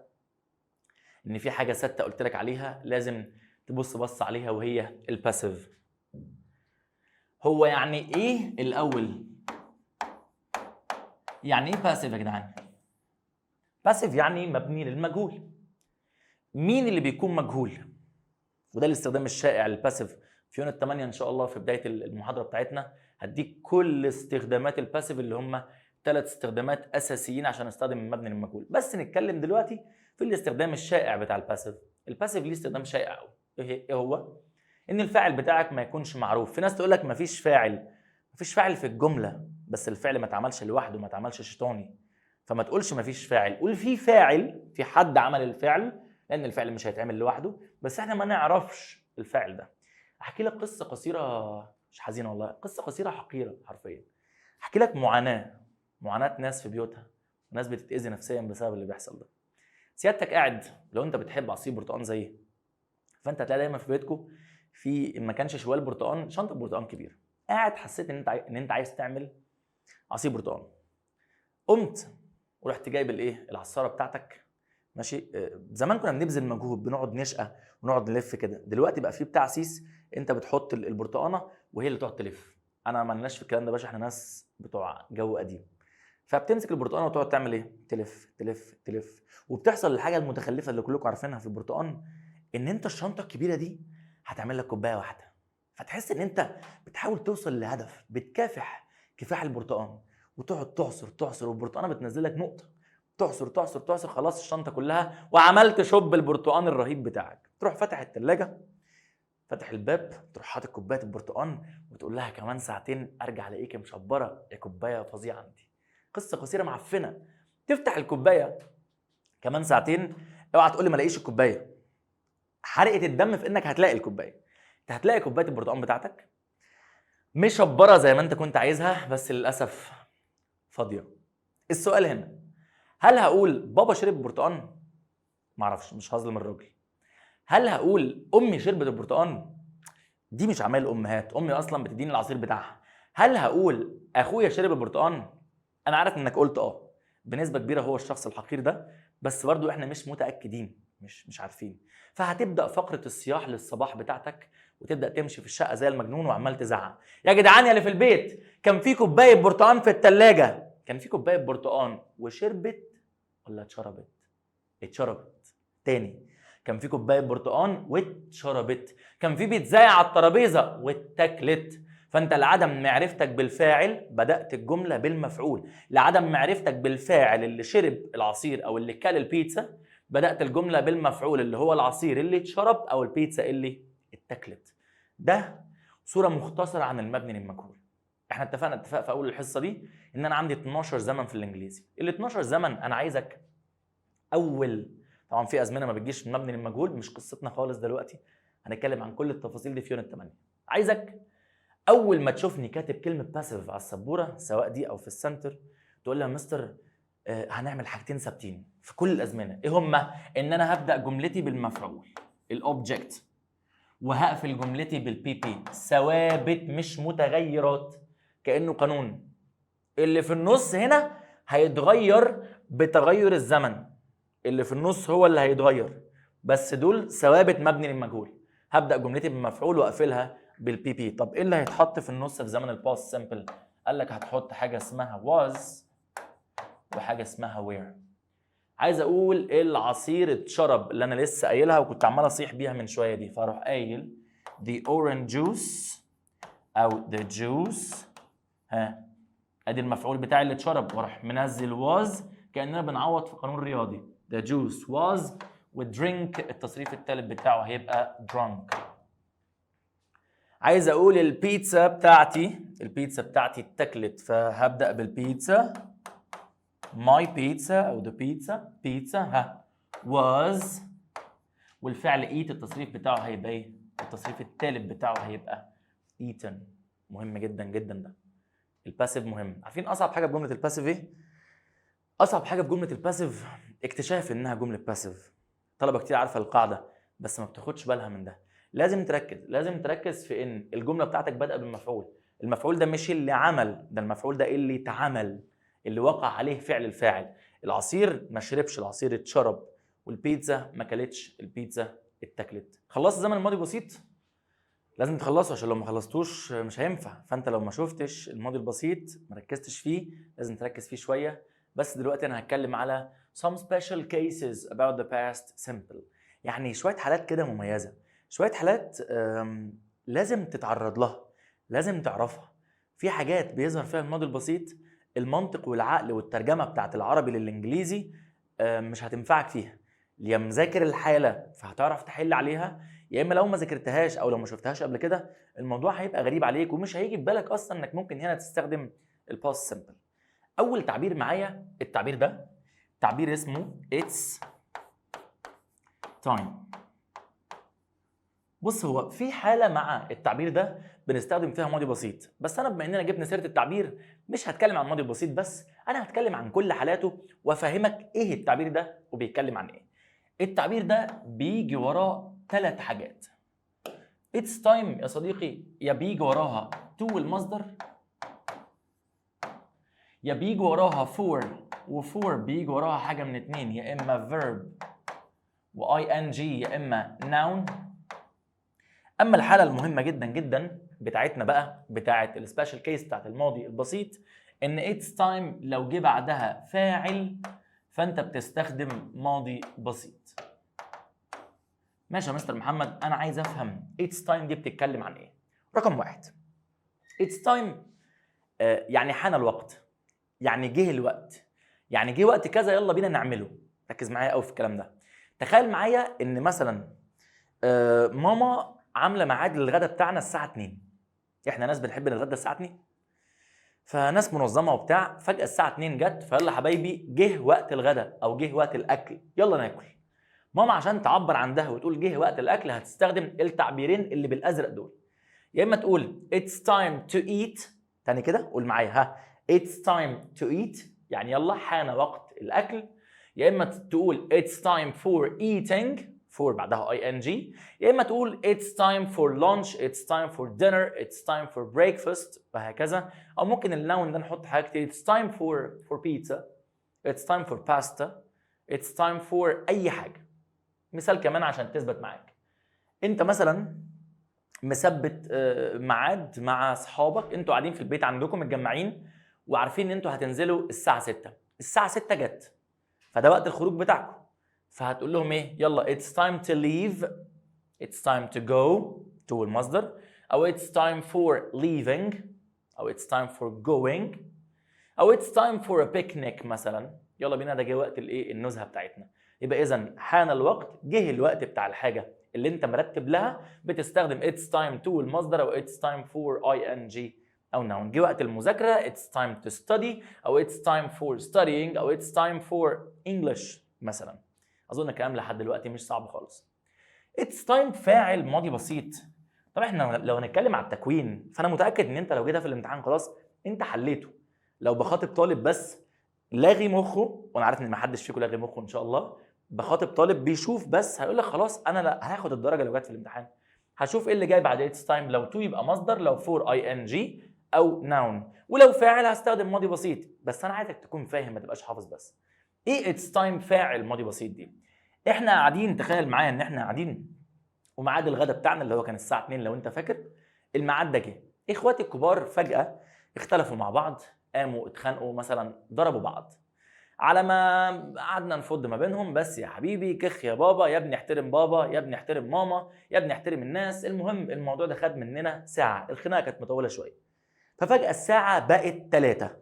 ان في حاجة ستة قلت لك عليها لازم تبص بص عليها، وهي ال passive. هو يعني ايه الاول؟ يعني ايه passive يا جدعان؟ passive يعني مبني للمجهول. مين اللي بيكون مجهول؟ وده الاستخدام الشائع لل passive. في unit 8 ان شاء الله، في بداية المحاضرة بتاعتنا، هديك كل استخدامات ال passive اللي هم ثلاث استخدامات اساسيين عشان استخدم المبني للمجهول. بس نتكلم دلوقتي في الاستخدام الشائع بتاع ال passive. ال passive ليه استخدام شائع قوي. ايه هو؟ ان الفاعل بتاعك ما يكونش معروف. في ناس تقول لك مفيش فاعل، مفيش فاعل في الجمله، بس الفعل ما اتعملش لوحده، ما اتعملش شيطاني. فما تقولش مفيش فاعل، قول في فاعل، في حد عمل الفعل، لان الفعل مش هيتعمل لوحده، بس احنا ما نعرفش الفاعل ده. احكي لك قصة قصيره، مش حزينة والله، قصة قصيرة حقيرة حرفيا. احكي لك معاناه، معاناة ناس في بيوتها، ناس بتتاذي نفسيا بسبب اللي بيحصل ده. سيادتك قاعد، لو انت بتحب عصير برتقان زيي، فانت هتلاقي دايما في بيتكم في ما كانش شوال برتقان، شنطه برتقان كبيره. قاعد حسيت ان انت عايز تعمل عصير برتقان، قمت ورحت جايب الايه؟ العصاره بتاعتك، ماشي؟ زمان كنا بنبذل مجهود، بنقعد نشقى ونقعد نلف كده. دلوقتي بقى في بتاع سيس، انت بتحط البرتقانه وهي اللي تقعد تلف. انا مالناش في الكلام ده يا باشا، احنا ناس بتوع جو قديم. فبتمسك البرتقانه وتقعد تعمل ايه؟ تلف تلف تلف، وبتحصل الحاجة المتخلفه اللي كلكم عارفينها في البرتقان، ان انت الشنطة الكبيرة دي هتعمل لك كوباية واحده. فتحس ان انت بتحاول توصل لهدف، بتكافح كفاح البرتقان، وتقعد تعصر تعصر، والبرتقانه بتنزل لك نقطه، تعصر تعصر تعصر، خلاص الشنطة كلها وعملت shop البرتقان الرهيب بتاعك. تروح فاتح الثلاجه، فاتح الباب، تروح حاطط كوباية البرتقان وتقول لها كمان ساعتين ارجع الاقيك مشبره يا كوباية فظيعة انت. قصة قصيرة معفنه. تفتح الكوباية كمان ساعتين، اوعى تقول لي ما الاقيش الكوبايه. حرقه الدم في انك هتلاقي الكوبايه. انت هتلاقي كوباية البرتقان بتاعتك مشبره زي ما انت كنت عايزها، بس للاسف فاضيه. السؤال هنا: هل هقول بابا شرب برتقان؟ معرفش، مش هظلم الراجل. هل هقول امي شربت البرتقان؟ دي مش عمال امهات، امي اصلا بتديني العصير بتاعها. هل هقول اخويا شرب البرتقان؟ انا عارف انك قلت اه، بنسبة كبيرة هو الشخص الحقير ده، بس برضو احنا مش متاكدين، مش عارفين. فهتبدا فقره الصياح للصباح بتاعتك، وتبدا تمشي في الشقة زي المجنون وعمال تزعق: يا جدعان يا اللي في البيت، كان في كوباية برتقان في الثلاجه، كان في كوباية برتقان. وشربت ولا اتشربت؟ اتشربت. تاني: كان في كوباية برتقان واتشربت. كان في بيتزاية على الترابيزة واتاكلت. فانت لعدم معرفتك بالفاعل بدات الجملة بالمفعول. لعدم معرفتك بالفاعل اللي شرب العصير او اللي كل البيتزا، بدات الجملة بالمفعول اللي هو العصير اللي اتشرب او البيتزا اللي اتاكلت. ده صوره مختصره عن المبني للمجهول. احنا اتفقنا اتفاق في اول الحصة دي ان انا عندي 12 زمن في الانجليزي. ال 12 زمن انا عايزك اول، طبعا في ازمنة ما بتجيش مبني للمجهول، مش قصتنا خالص دلوقتي، هنتكلم عن كل التفاصيل دي في unit 8. عايزك اول ما تشوفني كاتب كلمة passive على السبوره، سواء دي او في السنتر، تقول لي يا مستر هنعمل حاجتين ثابتين في كل الازمنه، ايه هما؟ ان انا هبدا جملتي بالمفعول ال object، وهقفل جملتي بال PP. ثوابت مش متغيرات، كانه قانون. اللي في النص هنا هيتغير بتغير الزمن، اللي في النص هو اللي هيتغير، بس دول ثوابت مبني للمجهول. هبدا جملتي بالمفعول واقفلها بال PP. طب ايه اللي هيتحط في النص في زمن ال past simple؟ قال لك هتحط حاجة اسمها was وحاجه اسمها were. عايز اقول العصير اتشرب، اللي انا لسه قايلها وكنت عمال اصيح بيها من شوية دي، فاروح قايل the orange juice او the juice، ها، ادي المفعول بتاعي اللي اتشرب، واروح منزل was كاننا بنعوض في قانون رياضي. the juice was، و drink التصريف الثالث بتاعه هيبقى drunk. عايز اقول البيتزا بتاعتي، البيتزا بتاعتي اتاكلت، فهبدا بالبيتزا، my pizza او the pizza، pizza ها was، والفعل eat التصريف بتاعه هيبقى ايه؟ التصريف الثالث بتاعه هيبقى eaten. مهم جدا جدا ده، ال passive مهم. عارفين اصعب حاجة في جملة ال passive ايه؟ اصعب حاجة في جملة ال passive اكتشاف انها جملة passive. طلبه كتير عارفه القاعدة بس ما بتاخدش بالها من ده. لازم تركز، لازم تركز في ان الجملة بتاعتك بادئه بالمفعول. المفعول ده مش اللي عمل ده، المفعول ده اللي اتعمل، اللي وقع عليه فعل الفاعل. العصير ما شربش، العصير اتشرب. والبيتزا ما كلتش، البيتزا اتاكلت. خلصت الزمن الماضي بسيط؟ لازم تخلصه، عشان لو ما خلصتوش مش هينفع. فانت لو ما شفتش الماضي البسيط، ما ركزتش فيه، لازم تركز فيه شويه. بس دلوقتي انا هتكلم على some special cases about the past simple، يعني شوية حالات كده مميزه، شوية حالات لازم تتعرض لها، لازم تعرفها. في حاجات بيظهر فيها الماضي البسيط، المنطق والعقل والترجمة بتاعت العربي للانجليزي مش هتنفعك فيها. يا مذاكر الحالة فهتعرف تحل عليها، يا اما لو ما ذاكرتهاش او لو ما شفتهاش قبل كده الموضوع هيبقى غريب عليك ومش هيجي في بالك اصلا انك ممكن هنا تستخدم ال past simple. اول تعبير معايا التعبير ده، تعبير اسمه it's time. بص، هو في حاله مع التعبير ده بنستخدم فيها ماضي بسيط، بس انا بما اننا جبنا سيره التعبير مش هتكلم عن الماضي البسيط بس، انا هتكلم عن كل حالاته وافهمك ايه التعبير ده وبيتكلم عن ايه. التعبير ده بيجي وراه ثلاث حاجات. it's time يا صديقي يا بيجي وراها to المصدر، يا بيجي وراها for، و for بيجي وراها حاجة من اتنين، يا اما verb و ing يا اما noun. اما الحالة المهمة جدا جدا بتاعتنا بقى، بتاعت ال special case بتاعت الماضي البسيط، ان it's time لو جه بعدها فاعل فانت بتستخدم ماضي بسيط. ماشي يا مستر محمد، انا عايز افهم it's time دي بتتكلم عن ايه؟ رقم واحد، it's time يعني حان الوقت، يعني جه الوقت، يعني جه وقت كذا، يلا بينا نعمله. ركز معايا قوي في الكلام ده. تخيل معايا ان مثلا ماما عامله ميعاد للغدا بتاعنا الساعة 2. احنا ناس بنحب نتغدى الساعة 2، فناس منظمة وبتاع. فجاة الساعة 2 جت، فيلا حبايبي جه وقت الغدا او جه وقت الاكل، يلا ناكل. ماما عشان تعبر عن ده وتقول جه وقت الاكل هتستخدم التعبيرين اللي بالازرق دول، يا اما تقول it's time to eat. تاني كده قول معايا، ها، it's time to eat، يعني يلا حان وقت الاكل. يا اما تقول it's time for eating، for بعدها ing. يا اما تقول it's time for lunch، it's time for dinner، it's time for breakfast، وهكذا. او ممكن ال noun ده نحط حاجات كتير، it's time for pizza، it's time for pasta، it's time for اي حاجه. مثال كمان عشان تثبت معاك، انت مثلا مثبت ميعاد مع اصحابك، انتوا قاعدين في البيت عندكم متجمعين وعارفين ان انتوا هتنزلوا الساعة 6. الساعة 6 جت، فده وقت الخروج بتاعكم، فهتقول لهم ايه؟ يلا it's time to leave، it's time to go، to المصدر، او it's time for leaving، او it's time for going، او it's time for a picnic مثلا، يلا بينا ده جه وقت الايه؟ النزهه بتاعتنا. يبقى اذا حان الوقت، جه الوقت بتاع الحاجة اللي انت مرتب لها، بتستخدم it's time to المصدر او it's time for ing او noun. جه وقت المذاكره، it's time to study او it's time for studying او it's time for English مثلا. اظن الكلام لحد دلوقتي مش صعب خالص. it's time فاعل ماضي بسيط. طب احنا لو هنتكلم على التكوين فانا متاكد ان انت لو جيت في الامتحان خلاص انت حليته. لو بخاطب طالب بس لاغي مخه، وانا عارف ان ما حدش فيكم لاغي مخه ان شاء الله، بخاطب طالب بيشوف بس، هيقول لك خلاص انا لا هاخد الدرجة لو جت في الامتحان، هشوف ايه اللي جاي بعد it's time، لو to يبقى مصدر، لو for ing او noun، ولو فاعل هستخدم ماضي بسيط. بس انا عايزك تكون فاهم، ما تبقاش حافظ بس. ايه it's time فاعل ماضي بسيط دي؟ احنا قاعدين، تخيل معايا ان احنا قاعدين وميعاد الغدا بتاعنا اللي هو كان الساعة 2 لو انت فاكر، الميعاد ده جه. اخواتي الكبار فجاة اختلفوا مع بعض، قاموا اتخانقوا مثلا، ضربوا بعض. على ما قعدنا نفض ما بينهم، بس يا حبيبي كخ يا بابا، يا ابني احترم بابا، يا ابني احترم ماما، يا ابني احترم الناس. المهم الموضوع ده خد مننا ساعة، الخناقة كانت مطولة شوية. ففجاه الساعة بقت 3.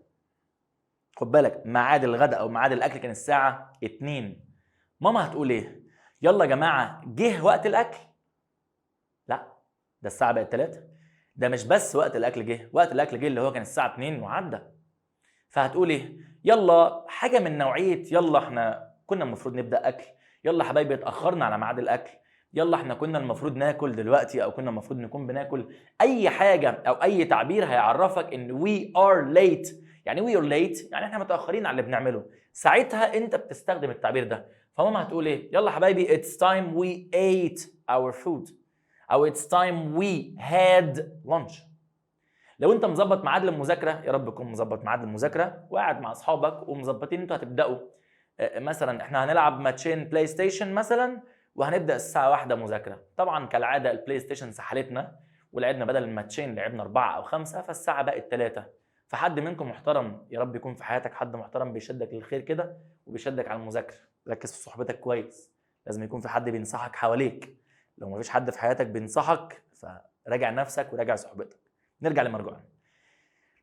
خد بالك ميعاد الغداء او ميعاد الاكل كان الساعة 2. ماما هتقول ايه؟ يلا يا جماعة جه وقت الاكل. لا، ده الساعة بقت 3. ده مش بس وقت الاكل جه، وقت الاكل جه اللي هو كان الساعة 2 وعدى. فهتقول ايه؟ يلا، حاجة من نوعية يلا احنا كنا المفروض نبدا اكل، يلا حبايبي اتاخرنا على ميعاد الاكل، يلا احنا كنا المفروض ناكل دلوقتي او كنا المفروض نكون بناكل. اي حاجة او اي تعبير هيعرفك ان we are late. يعني we are late يعني احنا متاخرين على اللي بنعمله. ساعتها انت بتستخدم التعبير ده. فماما هتقول ايه؟ يلا حبايبي it's time we ate our food او it's time we had lunch. لو انت مظبط ميعاد للمذاكره، يا رب تكون مظبط ميعاد للمذاكره وقاعد مع اصحابك ومظبطين انتوا هتبداوا، مثلا احنا هنلعب ماتشين PlayStation مثلا وهنبدا الساعة 1 مذاكرة. طبعا كالعادة ال PlayStation سحلتنا ولعبنا بدل الماتشين لعبنا 4 او 5، فالساعة بقت 3. فحد منكم محترم، يا رب يكون في حياتك حد محترم بيشدك للخير كده وبيشدك على المذاكرة. ركز في صحبتك كويس، لازم يكون في حد بينصحك حواليك. لو مفيش حد في حياتك بينصحك فراجع نفسك وراجع صحبتك. نرجع لمرجوعنا.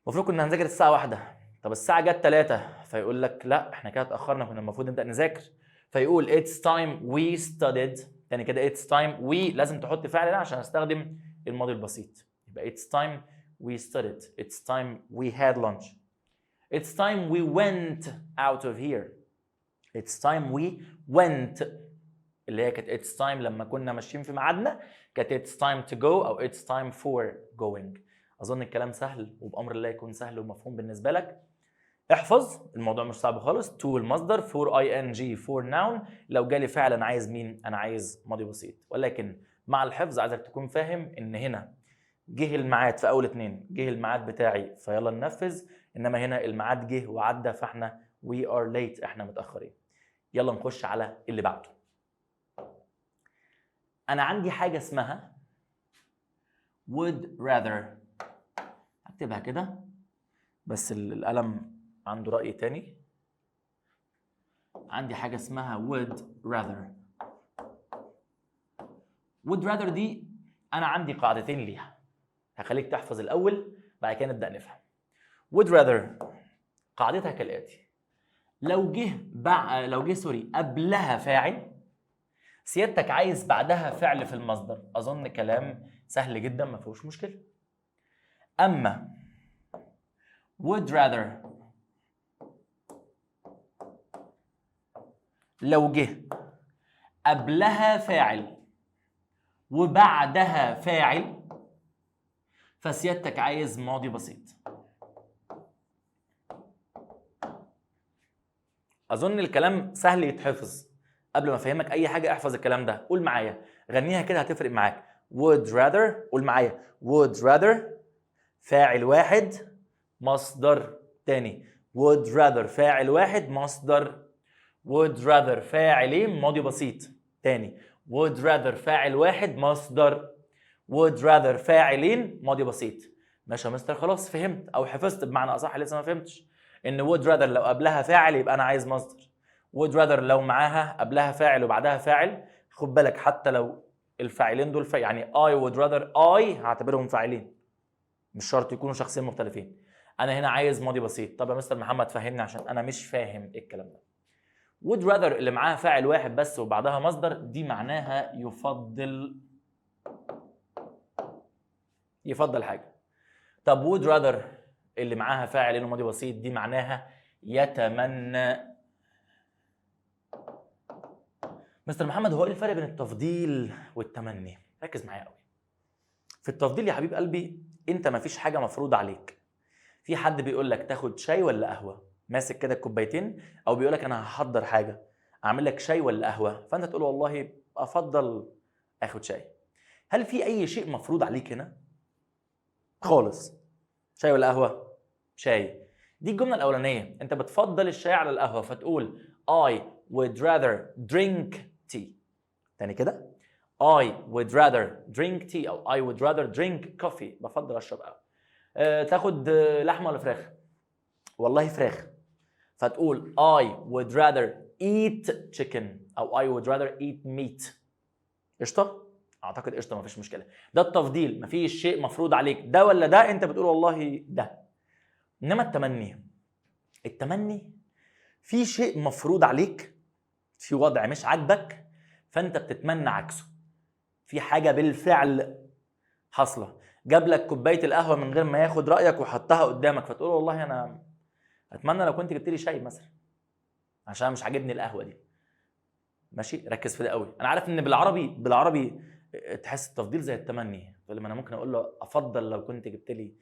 المفروض كنا هنذاكر الساعة 1، طب الساعة جت 3، فيقول لك لا احنا كده اتأخرنا، كنا المفروض نبدأ نذاكر. فيقول it's time we studied. تاني كده it's time we، لازم تحط فعل هنا عشان استخدم الماضي البسيط. يبقى it's time we studied، it's time we had lunch، it's time we went out of here، it's time we went اللي هي كانت it's time لما كنا ماشيين في ميعادنا، كانت it's time to go او it's time for going. اظن الكلام سهل وبامر الله يكون سهل ومفهوم بالنسبة لك. احفظ، الموضوع مش صعب خالص. to المصدر، for ing، for noun. لو جالي فعلا عايز مين؟ انا عايز ماضي بسيط. ولكن مع الحفظ عايزك تكون فاهم ان هنا جه الميعاد في اول اتنين، جه الميعاد بتاعي فيلا ننفذ، انما هنا الميعاد جه وعدى فاحنا we are late، احنا متاخرين. يلا نخش على اللي بعده. انا عندي حاجة اسمها would rather، هكتبها كده بس القلم عنده رأي تاني. عندي حاجة اسمها would rather. would rather دي أنا عندي قاعدتين ليها، هخليك تحفظ الأول بعد كده نبدأ نفهم. would rather قاعدتها كالآتي: لو جه sorry قبلها فاعل، سيادتك عايز بعدها فعل في المصدر. أظن كلام سهل جدا ما فيهوش مشكلة. أما would rather لو جه قبلها فاعل وبعدها فاعل، فسيادتك عايز ماضي بسيط. اظن الكلام سهل يتحفظ. قبل ما افهمك اي حاجة احفظ الكلام ده، قول معايا، غنيها كده هتفرق معاك. would rather، قول معايا would rather فاعل واحد مصدر. تاني would rather فاعل واحد مصدر. would rather فاعلين ماضي بسيط. تاني would rather فاعل واحد مصدر. would rather فاعلين ماضي بسيط. ماشي يا مستر، خلاص فهمت او حفظت بمعنى اصح، لسه ما فهمتش ان would rather لو قبلها فاعل يبقى انا عايز مصدر. would rather لو معاها قبلها فاعل وبعدها فاعل، خد بالك حتى لو الفاعلين دول يعني I would rather I هعتبرهم فاعلين، مش شرط يكونوا شخصين مختلفين. انا هنا عايز ماضي بسيط. طب يا مستر محمد فهمني عشان انا مش فاهم ايه الكلام ده. would rather اللي معاها فاعل واحد بس وبعدها مصدر، دي معناها يفضل، يفضل حاجة. طب would rather اللي معاها فاعل انه ماضي بسيط، دي معناها يتمنى. مستر محمد هو ايه الفرق بين التفضيل والتمني؟ ركز معايا قوي. في التفضيل يا حبيب قلبي انت ما فيش حاجة مفروضة عليك. في حد بيقول لك تاخد شاي ولا قهوة، ماسك كده الكوبايتين، او بيقول لك انا هحضر حاجة، اعمل لك شاي ولا قهوة، فانت تقول والله افضل اخد شاي. هل في اي شيء مفروض عليك هنا؟ خالص. شاي ولا قهوة؟ شاي. دي الجملة الاولانية، انت بتفضل الشاي على القهوة، فتقول I would rather drink tea. تاني كده I would rather drink tea او I would rather drink coffee، بفضل اشرب قهوة. تاخد لحمه ولا فراخ؟ والله فراخ. فتقول I would rather eat chicken او I would rather eat meat. قشطه؟ اعتقد قشطه، مفيش مشكله. ده التفضيل، مفيش شيء مفروض عليك ده ولا ده، انت بتقول والله ده. انما التمني، التمني في شيء مفروض عليك، في وضع مش عاجبك فانت بتتمنى عكسه. في حاجة بالفعل حاصله، جاب لك كوباية القهوة من غير ما ياخد رايك وحطها قدامك، فتقول والله انا اتمنى لو كنت جبت لي شاي مثلا عشان مش عاجبني القهوة دي. ماشي، ركز في ده قوي. انا عارف ان بالعربي تحس التفضيل زي التمني، تقول لي ما انا ممكن اقول له افضل لو كنت جبت لي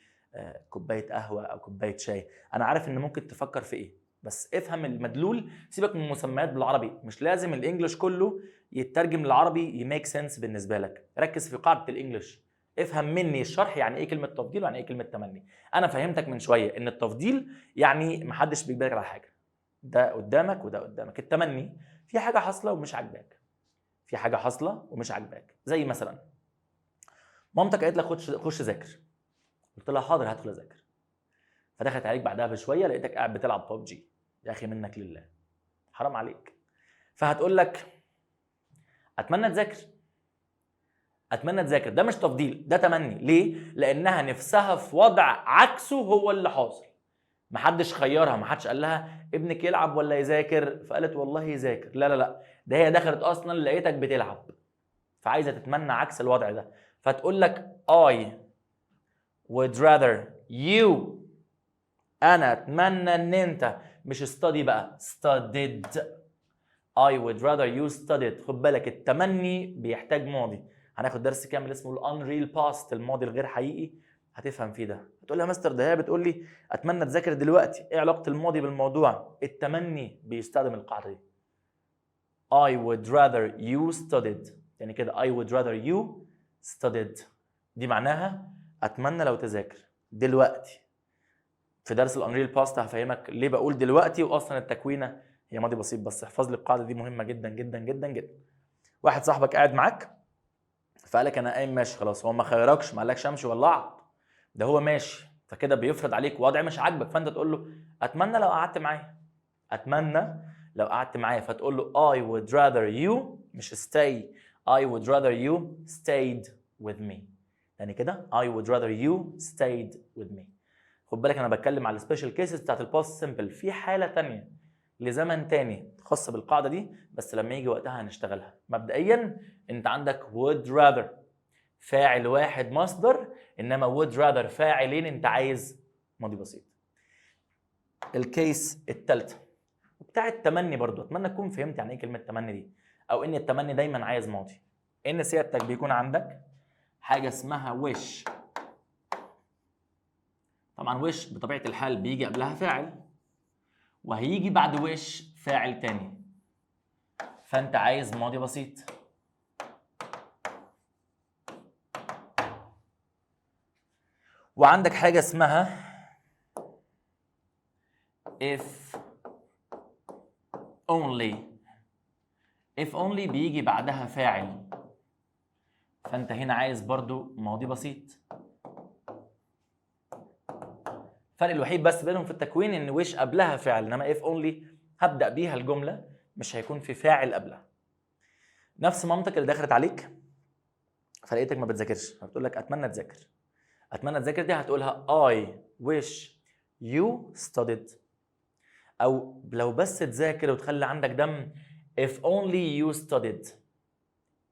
كوباية قهوة او كوباية شاي. انا عارف ان ممكن تفكر في ايه، بس افهم المدلول، سيبك من المسميات بالعربي، مش لازم ال English كله يترجم للعربي ي make sense بالنسبة لك. ركز في قاعدة ال English، افهم مني الشرح يعني ايه كلمة تفضيل ويعني ايه كلمة تمني. انا فهمتك من شوية ان التفضيل يعني محدش بيجبرك على حاجه، ده قدامك وده قدامك. التمني في حاجة حاصله ومش عاجباك، في حاجة حاصله ومش عاجباك، زي مثلا مامتك قالت لك خش خش ذاكر، قلت لها حاضر هدخل اذاكر، فدخلت عليك بعدها بشوية لقيتك قاعد بتلعب ببجي. يا اخي منك لله، حرام عليك. فهتقول لك اتمنى تذاكر، اتمنى تذاكر. ده مش تفضيل، ده تمني. ليه؟ لانها نفسها في وضع عكسه هو اللي حاصل. محدش خيرها، محدش قال لها ابنك يلعب ولا يذاكر فقالت والله يذاكر. لا لا لا، ده هي دخلت اصلا لقيتك بتلعب، فعايزه تتمنى عكس الوضع ده، فتقول لك I would rather you، انا اتمنى ان انت مش study بقى studied، I would rather you studied. خد بالك التمني بيحتاج ماضي، هناخد درس كامل اسمه ال unreal past، الماضي الغير حقيقي، هتفهم فيه ده. هتقول لي يا مستر ده هي بتقول لي اتمنى تذاكر دلوقتي، ايه علاقة الماضي بالموضوع؟ التمني بيستخدم القاعدة دي، I would rather you studied، يعني كده I would rather you studied دي معناها اتمنى لو تذاكر دلوقتي. في درس ال unreal past هفهمك ليه بقول دلوقتي، واصلا التكوينه هي ماضي بسيط، بس احفظ لي القاعدة دي مهمة جدا جدا جدا جدا. واحد صاحبك قاعد معاك فقال لك انا قايم ماشي، خلاص هو ما خيركش، ما قالكش امشي ولا اقعد، ده هو ماشي، فكده بيفرض عليك وضع مش عاجبك، فانت تقول له اتمنى لو قعدت معايا، اتمنى لو قعدت معايا، فتقول له I would rather you مش stay، I would rather you stayed with me. يعني كده I would rather you stayed with me. خد بالك انا بتكلم على ال special cases بتاعت ال past simple، في حاله تانية لزمن تاني خاصة بالقاعدة دي، بس لما يجي وقتها هنشتغلها. مبدئيا انت عندك would rather فاعل واحد مصدر، انما would rather فاعلين انت عايز ماضي بسيط. ال case الثالثة بتاع التمني برضو، اتمنى تكون فهمت يعني ايه كلمة تمني دي، او ان التمني دايما عايز ماضي. ان سيادتك بيكون عندك حاجة اسمها wish، طبعا wish بطبيعة الحال بيجي قبلها فاعل، وهيجي بعد wish فاعل تاني، فانت عايز ماضي بسيط. وعندك حاجة اسمها if only، if only بيجي بعدها فاعل، فانت هنا عايز برضو ماضي بسيط. الفرق الوحيد بس بينهم في التكوين ان wish قبلها فعل، انما if only هبدأ بيها الجملة مش هيكون في فاعل قبلها. نفس منطق اللي دخلت عليك فلقيتك ما بتذاكرش، فبتقول لك اتمنى تذاكر. اتمنى تذاكر دي هتقولها I wish you studied، او لو بس تذاكر وتخلي عندك دم if only you studied،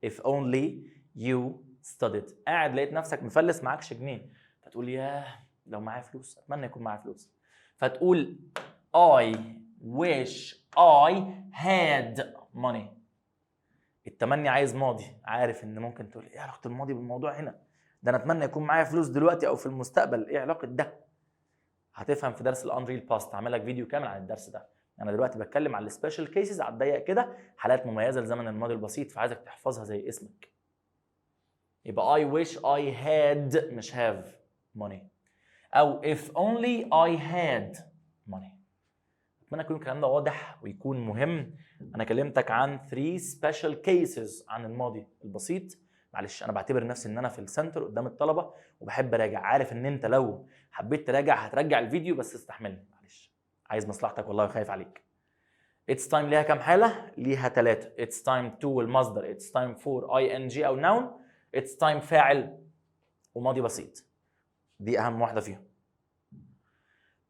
if only you studied. قاعد لقيت نفسك مفلس معكش جنيه، فتقول ياه لو معايا فلوس، اتمنى يكون معايا فلوس، فتقول I wish I had money. التمني عايز ماضي، عارف ان ممكن تقول ايه علاقة الماضي بالموضوع هنا؟ ده انا اتمنى يكون معايا فلوس دلوقتي او في المستقبل، ايه علاقة ده؟ هتفهم في درس ال unreal past، هعمل لك فيديو كامل عن الدرس ده. انا دلوقتي بتكلم على ال special cases على الضيق كده، حالات مميزة لزمن الماضي البسيط، فعايزك تحفظها زي اسمك. يبقى I wish I had مش have money، او if only I had money. اتمنى يكون الكلام ده واضح ويكون مهم. انا كلمتك عن 3 special cases عن الماضي البسيط. معلش انا بعتبر نفسي ان انا في ال center قدام الطلبة وبحب اراجع، عارف ان انت لو حبيت تراجع هترجع الفيديو، بس استحملني معلش. عايز مصلحتك والله، خايف عليك. it's time ليها كام حاله؟ ليها ثلاثه: it's time to المصدر، it's time for ing او noun، it's time فاعل وماضي بسيط. دي اهم واحدة فيهم.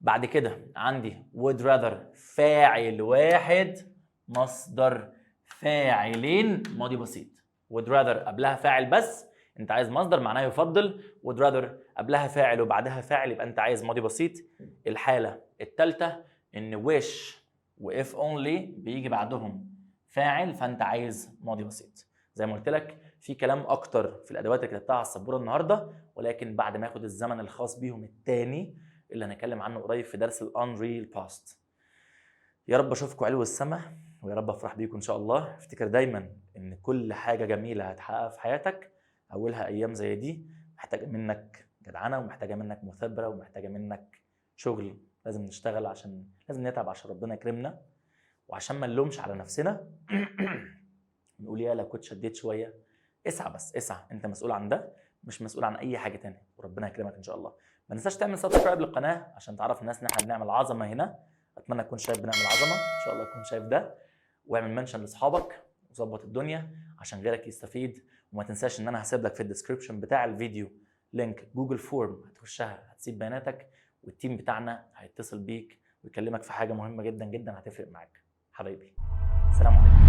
بعد كده عندي would rather، فاعل واحد، مصدر، فاعلين، ماضي بسيط. would rather قبلها فاعل بس انت عايز مصدر، معناه يفضل. would rather قبلها فاعل وبعدها فاعل يبقى انت عايز ماضي بسيط. الحالة الثالثة ان wish و if only بيجي بعدهم فاعل، فانت عايز ماضي بسيط. زي ما قلت لك، في كلام اكتر في الادوات اللي كتبتها على السبوره النهارده، ولكن بعد ما اخد الزمن الخاص بيهم الثاني اللي هنتكلم عنه قريب في درس ال unreal past. يا رب اشوفكم علو السما، ويا رب افرح بيكم ان شاء الله. افتكر دايما ان كل حاجة جميلة هتحققها في حياتك اولها ايام زي دي، محتاجه منك جدعنه ومحتاجة منك مثابره ومحتاجة منك شغل. لازم نشتغل، عشان لازم نتعب عشان ربنا يكرمنا، وعشان ما نلومش على نفسنا نقول يا لو كنت شديت شويه. اسعى، بس اسعى، انت مسؤول عن ده، مش مسؤول عن اي حاجة تانية، وربنا يكرمك ان شاء الله. ما تنساش تعمل subscribe للقناة عشان تعرف الناس ان احنا بنعمل عظمه هنا. اتمنى تكون شايف بنعمل عظمه، ان شاء الله تكون شايف ده. واعمل mention لاصحابك وظبط الدنيا عشان غيرك يستفيد. وما تنساش ان انا هسيب لك في ال description بتاع الفيديو link Google Form، هتخشها هتسيب بياناتك، وال team بتاعنا هيتصل بيك ويكلمك في حاجة مهمة جدا جدا هتفرق معاك. حبايبي، سلام عليكم.